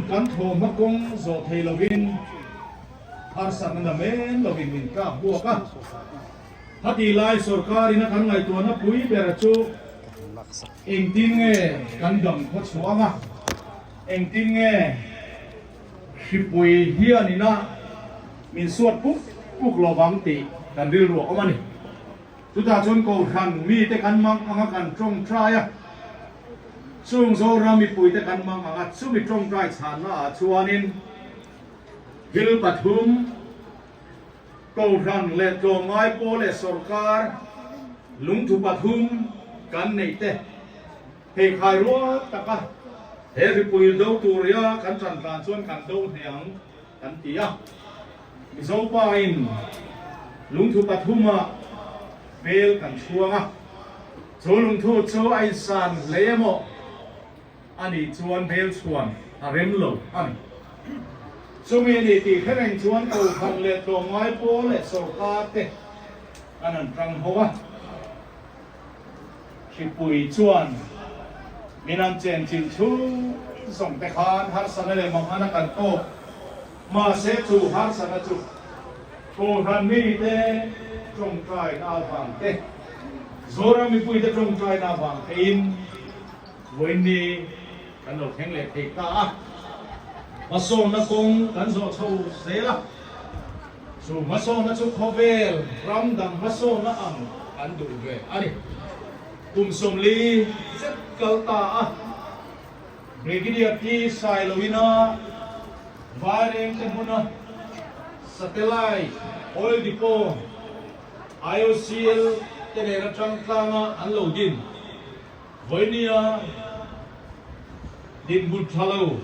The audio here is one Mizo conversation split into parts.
kan thawmhma kawng zawh thei lovin harsatna namen lovin min tlak buak a. Hati lai sorkar ina kan ngaihtuahna pui bera chu engtin nge kan dam khaw chhuang a, engtin nge hripui hian ina min suat puk puk lovang tih kan rilru a awm a ni. Chutah chuan Kohhran mite kan mang anga kan tawngtai a, chung Zoram mipuite kan mang anga chumi tawngtai chhanna ah chuanin thil pathum, Kohhran leh tlawmngai pawl leh sorkar lungthu pathum kan neih te hei khai rual taka he ripui do turia kan tan tlan chuan kan do hneh ang kan ti a. Mizo pa in lungthu pathuma bel kan chhuang a, chu lungthu chu a insan hle emaw a nih chuan bel chhuan a rem lo a ni. Chumi ni tih hre reng chuan Kohhran leh tlawmngai pawl leh sorkar te an han tang ho a. Hripui chuan min an chenchilh chhung zawng te khan harsatna leh manghana kan tawk. Mahse chu harsatna chu Kohhran mite tawngtaina avang te, Zoram mipuite tawngtaina avang tein Vawiinni kan lo thleng leh thei ta a, hmasawnna kawng kan zawh chho zel a, chu hmasawnna chu khawvel ram dang hmasawnna ang kan duh ve a ni. Kum 40 zet kal ta a, Brigadier T Sailoina Vairengte hmuna Satellite Oil Depot IOCL te nen atang tlanga an lo din. Vawinia dinhmun tha lo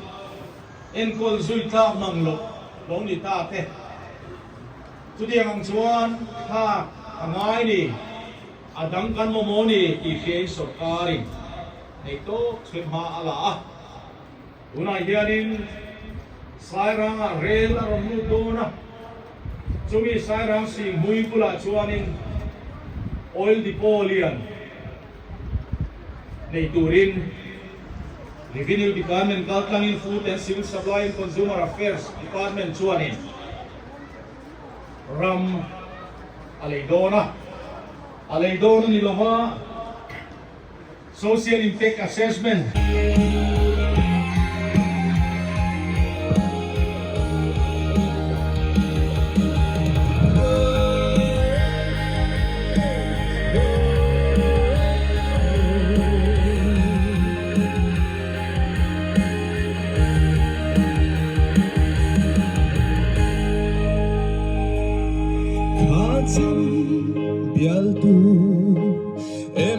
enkawl zui tlak mang loh lo ni ta te. Chutiang ang chuan thlak a ngai ni, a dang kan mamawh ni tih hriain sawrkarin nei tawk chhun hma a la a. Tunah hianin Sairangah rel a rawn lut dawn a, chumi Sairang Singhmui bulah chuanin Oil Depot lian nei turin Revenue Department kaltlangin Food and Civil Supply and Consumer Affairs Department chuanin ram a lei dawn a, a lei dawn a ni lova. Social Impact Assessment. Kha chan bialtu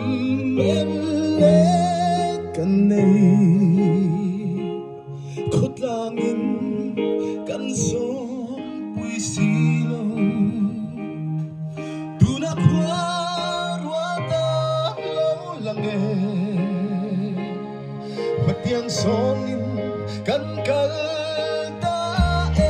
MLA kan nei khawtlangin kan sawmpui si lo tuna khua ruata lo lang e hmatiang sawnin kan kal ta e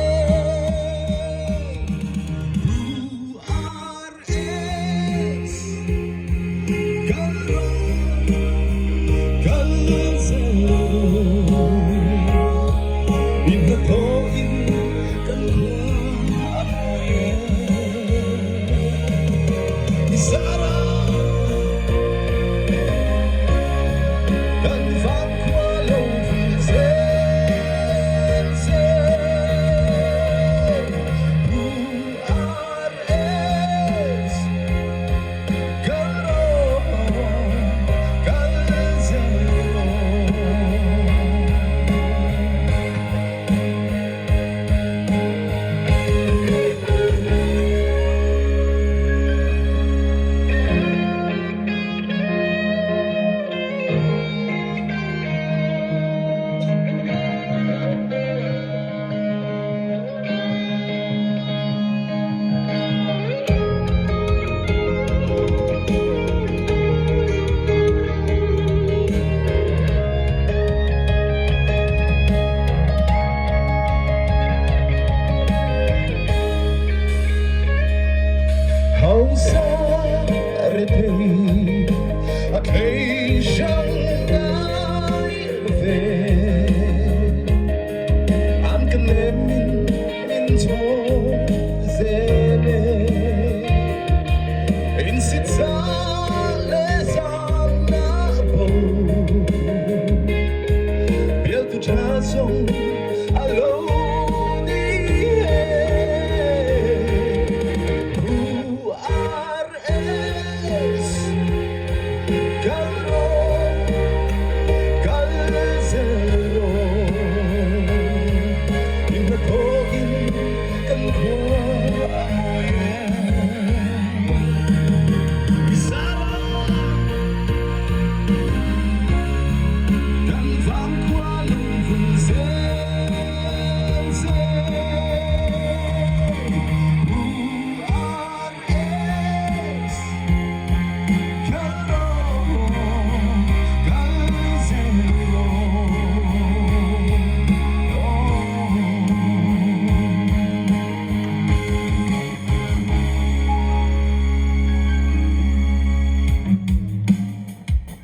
zawng a lo ni e. URS kal rawh, kal zel rawh. I hnathawkin kan khua a mawi e. I zara kan vangkhua lungvun zel zel. URS kal rawh, kal zel rawh.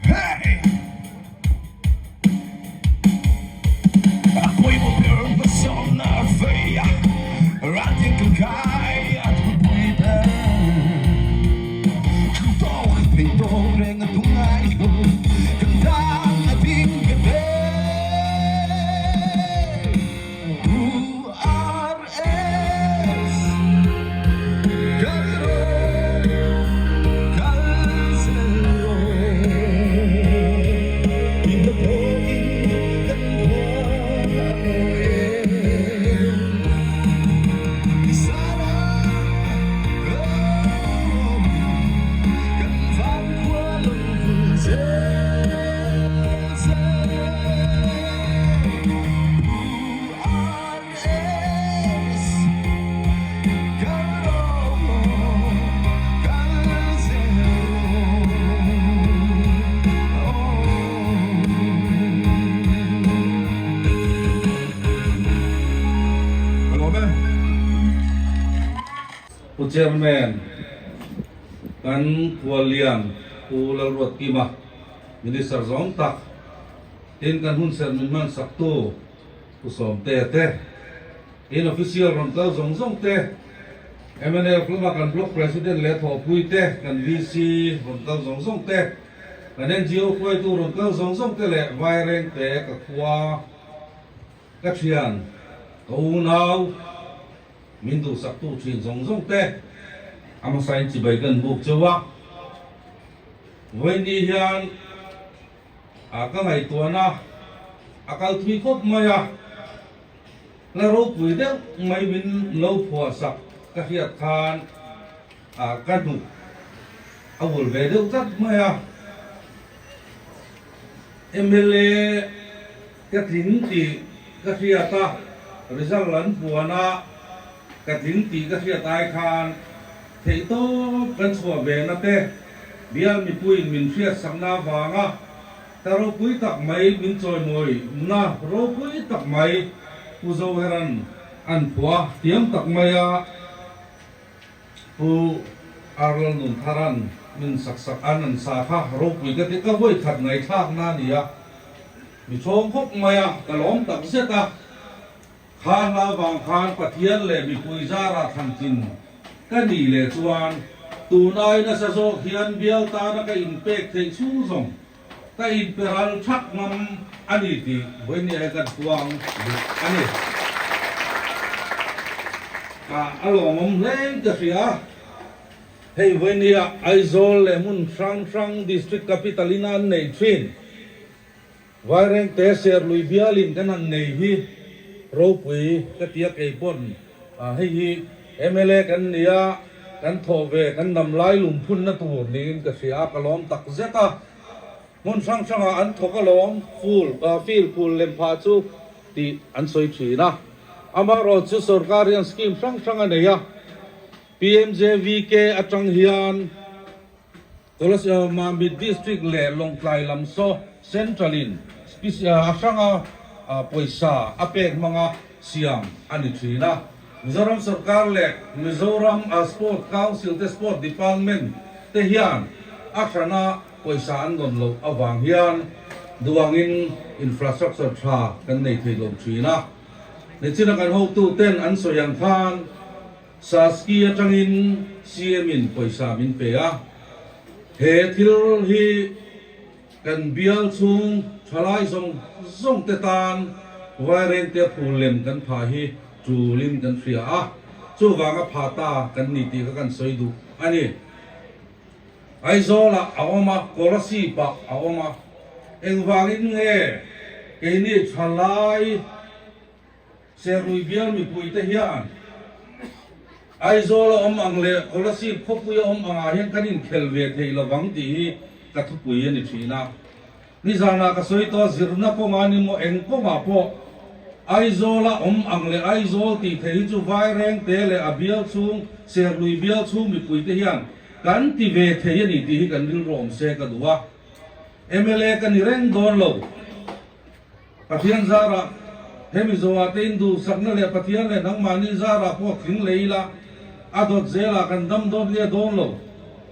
Hey! A pawimawh ber hmasawnna a vei a, ral tin kan kai a thupui ber. Kan tawk thei tawk reng a tum ngai lo, kan tan a ding nghet ve. URS kal rawh, kal zel rawh. I hnathawkin kan khua a mawi e. I zara oh, kan vangkhua lo vul zel zel. Pu Chairman, kan Khuallian Pu Lalruatkima, Minister zawng tak, tin kan hunserh min hmansaktu, Pu Sawmtea te, in official rawn kal zawng zawng te, mnf lama kan Block President leh thawhpui te, kan VC rawn kal zawng zawng te, kan NGO hruaitu rawn kal zawng zawng te leh Vairengte ka khua, ka thian, ka unau, min duhsaktu thin zawng zawng te, a hmasain chibai kan buk cheu a. Vawiin hian. A ka ngaihtuahna a kal thui khawp mai a, la ropui deuh mai min lo phuah sak ka hriat khan a ka hnuk a wul ve deuh tlat mai a. Mla ka tling tih ka hriat a, result an puan a, ka tling tih ka hriat ai khan Theihtawp kan chhuah ve na te, bial mipuiin min hriatsakna avanga ta ropui tak mai min chawimawi na ropui tak mai Pu Zoheran an phuah tiam tak mai a, Pu Arlal Nuntharan min saksak an an sa kha ropui ka ti ka vawi khat ngaihthlak na a ni a, mi chhawng khawp mai a, ka lawm tak zet a. Kha hla vang khan Pathian leh mipui zarah thlantlin ka nih leh chuan tunai nasa zawk hian bial tana ka inpek theih chhung zawng ka inpe ral thak ngam a ni tih vawinia he kan puang duh a ni. Ka a lawmawm hle ka hria. Hei vawinia Aizawl leh hmun hrang hrang District Capital in an neih thin. Vairengte Serlui bialin kan han nei hi ropui ka ti a kei pawn hei hi mla kan ni a, kan thawh ve kan dam lai lungphunna tur niin ka hria a, ka lawm tak zet a. Hmun hrang hrangah an thawk alawm phul fil phul lem phah chu tih an sawi thin a. Amaherawhchu chu sorkar hian scheme hrang hrang a nei a, PMJVK atang hian. Kolasib Mamit District leh Lawngtlai lam saw Central in a hranga pawisa a pek hmanga siam a ni thin a. Mizoram Sorkar leh Mizoram Sport Council te Sport Department te hian a hrana pawisa an dawn loh avang hian duangin infrastructure tha kan nei thei lo thin a. Nichina kan hotu ten an sawi ang khan Saski atangin CM in pawisa min pe a, he thil hi kan bial chhung thalai zawng zawng te tan Vairengte phul lem kan phah hi tulin kan hria a, chuvanga phah ta kan ni tih kha kan sawi duh a ni. Aizawlah a awm a, Kolasib-ah a awm a, engvangin nge keini thalai Serlui bial mipuite hian Aizawl a awm ang leh Kolasib khawpui a awm angah hian kan inkhel ve thei lovang tih hi ka thupui a ni thin a. Nizanah ka sawi tawh a, zirna kawngah ni maw eng kawngah pawh Aizawl a awm ang leh Aizawl tih theih hi chu Vairengte leh a bial chhung Serlui bial chhung mipuite hian kan ti ve thei a ni tih hi kan rilru awm se ka duh a. Mla ka ni reng dawn lo. Pathian zarah hemi zawhah te induhsakna leh Pathian leh nangmahni zarah pawh tling leh ila, a dawt zelah kan dam dawn nge dawn lo,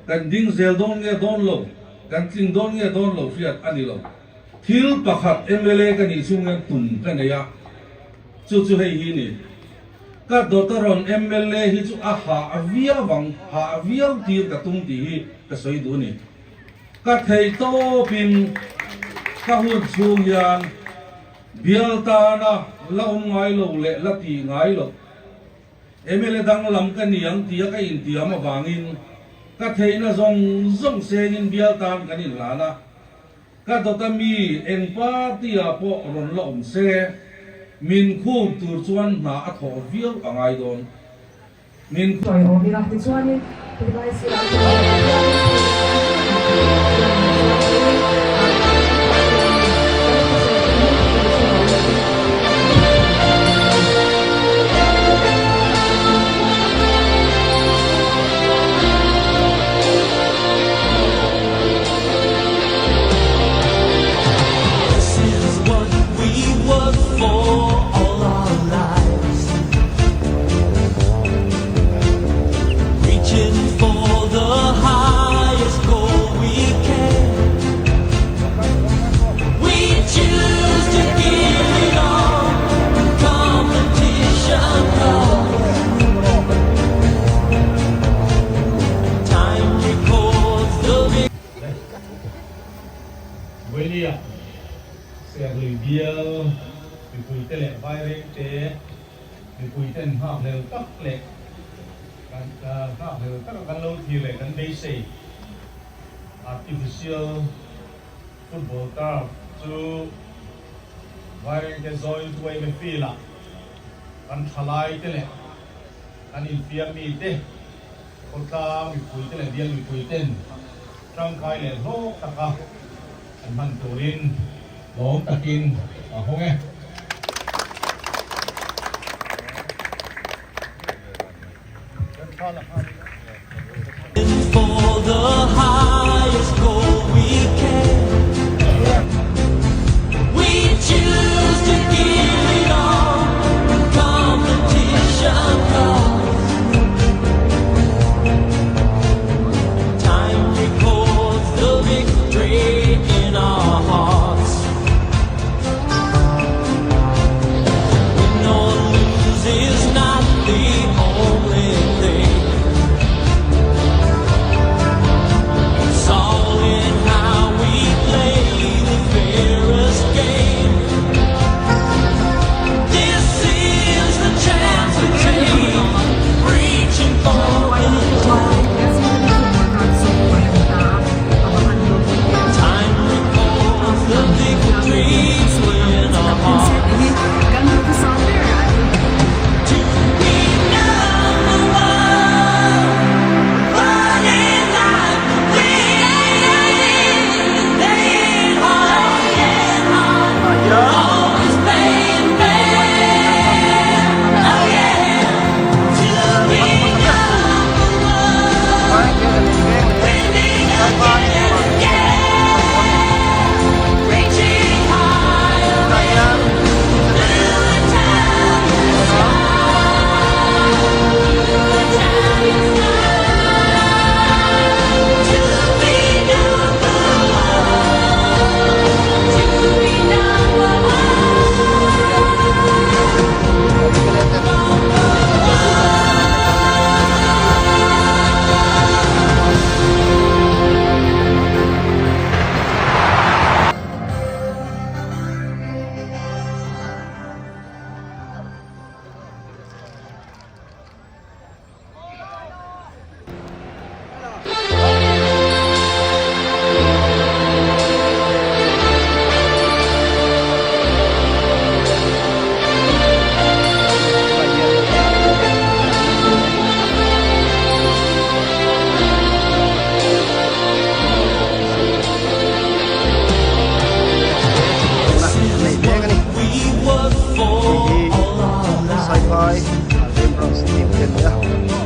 kan ding zel dawn nge dawn lo, kan tling dawn nge dawn lo hriat a ni lo. Thil pakhat mla ka nih chhung hian tum ka nei a, chu chu hei hi ni. Ka dawt a rawn mla hi chu a hah viau ang, hah viau tir ka tum tih hi ka sawi duh a ni. Ka theih tawpin ka hun chhung hian bial tana la awm ngai lo leh la tih ngai loh mla danglam ka ni ang tia ka intiam avangin ka theihna zawng zawng sengin bial tan kan inhlan a. Ka dawta mi eng party ah pawh rawn la awm se, min khum tur chuan hna a thawh viau a ngai dawn. Min Sawi awm ila tichuanin tunlai sirah chuan Pathianin thil a tih theih a ni chuanin a kan thusawi te hi sawi chhe lo lovin kan sawi thei dawn a ni. This is what we work for all our lives. Reaching for the highest goal we can. We choose to give it all. Competition calls. Time records the Vawinia Serlui bial mipuite leh Vairengte Mipui ten nghakhlel tak leh kan nghakhlel taka kan lo thlir leh kan beisei artificial football turf chu Vairengte Joint Yma field ah kan thalai te leh kan infiam mi te khawtlang mipui te leh bial mipui ten tangkai leh hlawk taka an hman turin lawm takin a hawng e. For the highest goal we can. We choose to give it all. Competition calls. Time records the victory in our hearts. Win or lose is not the only thing. Champhai Labourers team te an ni a.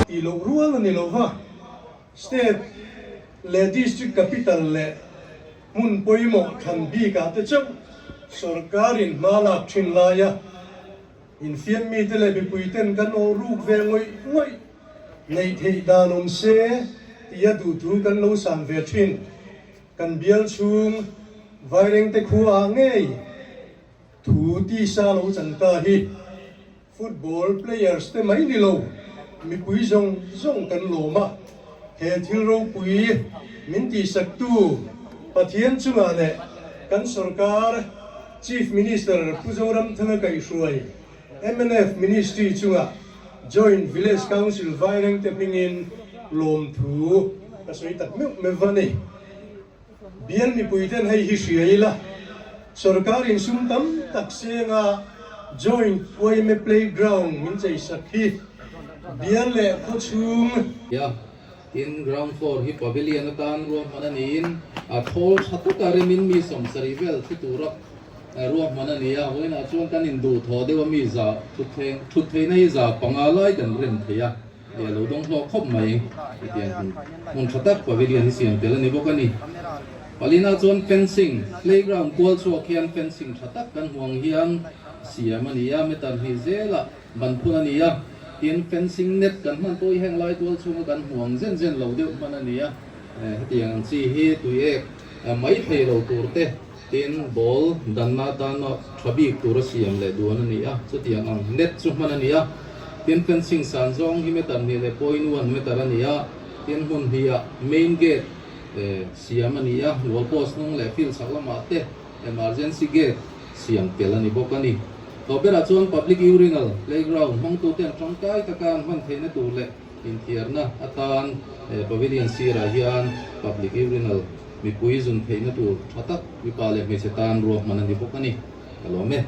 Tih loh rual a ni lo va, State leh District Capital leh hmun pawimawh thlan bikah te chauh sorkarin hma lak thin laia infiam mite leh mipuiten kan awh ruk ve ngawih ngawih neih theih dan awm se tia duhthu kan lo san ve thin. Kan bial chhung Vairengte khuaah ngei thu tisa lo chan ta hi Football players te mai ni lo, mipui zawng zawng kan lawm a, he thil ropui min tihsaktu Pathian chungah leh kan sorkar Chief Minister Pu Zoramthanga kaihhruai mnf Ministry chungah Joint Village Council Vairengte hmingin lawmthu ka sawi tak meuh meuh va ni. Bial mipuiten hei hi hria ila, sorkar in sum tam tak senga Joint Uaime Playground min cheisak hi bial leh khaw chhung. Nia, tin ground floor hi pavilion atan ruahman a niin a thawl tha taka remin mi 70 vel thu tura ruahman a ni a, vawiinah chuan kan induhthawh deuh a mi za thutthleng thut theihna hi 500 lai kan rem thei a. Hei a lo dawng hlawk khawp mai hetiang hmun tha tak pavilion hi siam tel a ni bawk a ni. Palina chuan fencing, playground kual chhuak hian fencing tha tak kan hmu ang hian siam a ni a, meter hnih zelah ban phun a ni a, tin fencing net kan hman pawh hi heng lai tual chhunga kan hmu ang zen zen lo deuh hman a ni a, hetiang ang chi hi tuiek mai thei lo tur te tin ball danna atana tha bik tura siam leh duan a ni a, chutiang ang net chu hman a ni a, tin fencing san zawng hi meter hnih leh point one meter a ni a, tin hmun hniha main gate siam a ni a, goal post hnung leh field chhak lamah te emergency gate siam tel a ni bawk a ni. Tawh berah chuan public urinal playground hmangtute an tangkai taka an hman theihna tur leh inthiarna atan pavilion sirah hian public urinal Mipui zun theihna tur tha tak mipa leh hmeichhe tan ruahman a ni bawk a ni. Ka lawm e.